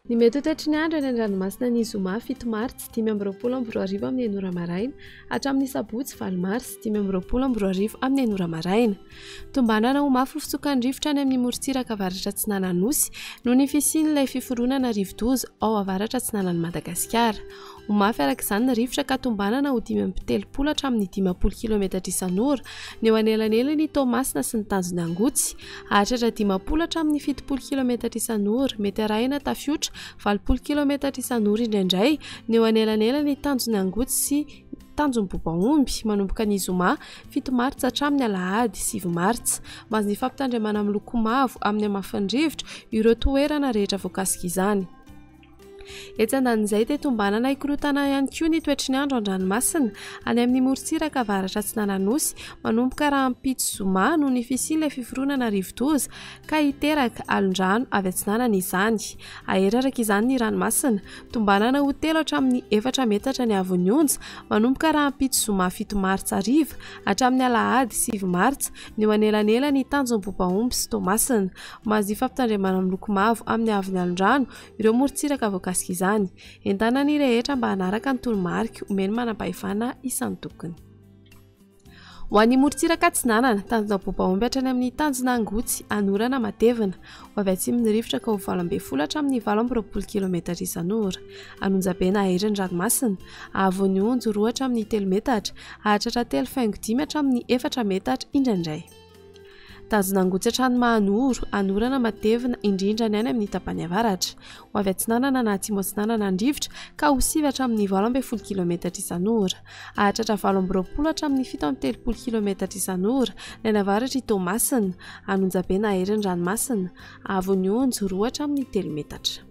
Ny mety ho toetry ny andro any an-dranomasina ny zoma 7 martsa 2025 amin'ny enina ora maraina hatramin'ny sabotsy 8 marsa 2025 amin'ny enina ora maraina. Tombanana ho mafy ny fitsokan'ny rivotra any amin'ny morontsiraka avaratra atsinanan'ny Nosy noho ny fisian'ilay fiforonana rivodoza ao avaratra atsinanan'i Madagasikara. Ho mafy araka izany ny rivotra ka tombanana ho 35 hatramin'ny 50 kilometatra isan'ora ny eo anelanelan'i Toamasina sy ny tanjon'i Angotsy. Hahatratra 50 hatramin'ny 70 kilometatra isan'ora, mety arahina tafiotra 80 kilometatra isan'ora indraindray ny eo anelanelan'ny tanjon'i Angotsy sy tanjon'i Bobaomby manomboka ny zoma 7 martsa hatramin'ny alahady 9 martsa. Mahazo ny fampitandremana miloko mavo amin'ny hamafin'ny rivotra ireo toerana rehetra voakasika izany. Etsy andanin'izay dia tombanana hikorontana ihany koa ny toetry ny andro an-dranomasina any amin'ny morontsiraka avaratra atsinanan'ny Nosy manomboka rahampitso zoma noho ny fisian'ilay fiforonana rivodoza ka hiteraka alondrano avy atsinanana izany. Hahery araka izany ny ranomasina, tombanana ho telo hatramin'ny efatra metatra ny haavon'ny onja manomboka rahampitso zoma 7 martsa hariva hatramin'ny alahady 9 martsa ny eo anelanelan'ny tanjon'i Bobaomby sy Toamasina. Mahazo ny fampitandremana miloko mavo amin'ny haavon'ny alondrano ireo morontsiraka voakasika izany. Entanina ny rehetra mba hanaraka ny toromarika omen'ny manam-pahefana isan-tokony. Ho an'ny morontsiraka atsinanana, tanjona Bobaomby hatrany amin'ny tanjona Angotsy, anorana matevina. Ho avy atsimo ny rivotra ka ho 18 hatramin'ny 28 kilometatra isan'ora. An'Onjabe na Hery ny ranomasina, ahavoan'ny onjy 2 hatramin'ny 3 metatra, hahatratra 3,5 hatramin'ny 4 metatra indraindray. Tanjona Angotsy hatrany Mahanoro, anorana matevina, indrindra ny any amin'ny tapany avaratra. Ho avy atsinanana na atsimo atsinanana ny rivotra ka ho sivy hatramin'ny 18 kilometatra isan'ora. Hahatratra 28 hatramin'ny 37 kilometatra isan'ora ny any avaratr'i Toamasina, Anonjabe na Hery ny ranomasina, haavon'ny onjy 2 hatramin'ny 3 metatra.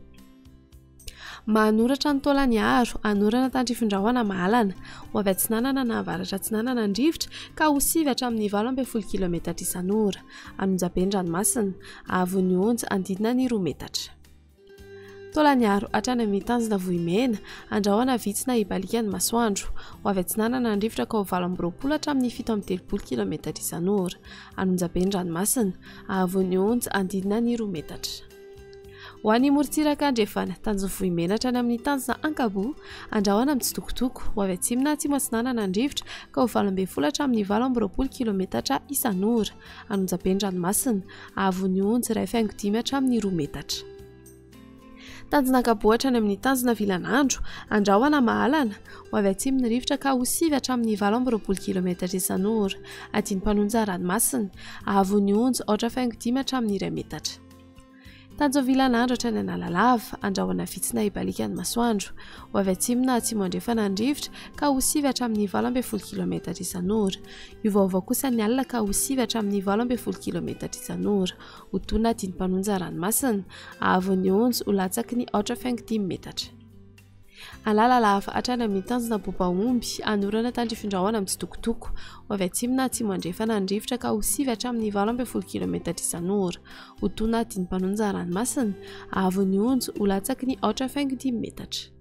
Manoratra ny Taolaniaro, anorana tandrifin-drahona mahalana. Ho avy atsinanana na avaratra atsinanana ny rivotra ka ho sivy hatramin'ny 18 kilometatra isan'ora. Anonjabe ny ranomasina, haavon'ny onja hanodidina ny 2 metatra. Taolaniaro hatrany amin'ny tanjona Vohimena, andrahona vitsy na hibaliaka ny masoandro. Ho avy atsinanana ny rivotra ka ho 28 hatramin'ny 37 kilometatra isan'ora. Anonjabe ny ranomasina, haavon'ny onja hanodidina ny 2 metatra. Ho an'ny morontsiraka andrefana, tanjon'ny Vohimena hatrany amin'ny tanjona Ankaboa, andrahona mitsitokotoko, ho avy atsimo na atsimo atsinanana ny rivotra ka ho 18 hatramin'ny 28 kilometatra isan'ora. Anonjabe ny ranomasina, haavon'ny onja 1,5 hatramin'ny 2 metatra. Tanjona Ankaboa hatrany amin'ny tanjona Vilanandro, andrahona mahalana, ho avy atsimo ny rivotra ka ho 9 hatramin'ny 28 kilometatra isan'ora. Adin'ny mpanonja ranomasina, haavon'ny onja 4,5 hatramin'ny 1 metatra. Tanjo Vilanandro hatrany Analalava, andrahona vitsy na hibaliaka ny masoandro. Ho avy atsimo na atsimo andrefana ny rivotra ka ho 9 hatramin'ny 18 kilometatra isan'ora. Hiovaova kosa ny alina ka ho 9 hatramin'ny 18 kilometatra isan'ora. Ho tony na diny mpanonja ranomasina. Haavon'ny onja ho latsaky ny 4,5 metatra. Analalava hatrany amin'ny tanjona Bobaomby, anorana tandrifin-drahona mitsitokotoko. Ho avy atsimo na atsimo andrefana ny rivotra ka ho 9 hatramin'ny 18 kilometatra isan'ora. Ho tony na diny mpanonja ranomasina, haavon'ny onja ho latsaky ny 4,5 metatra.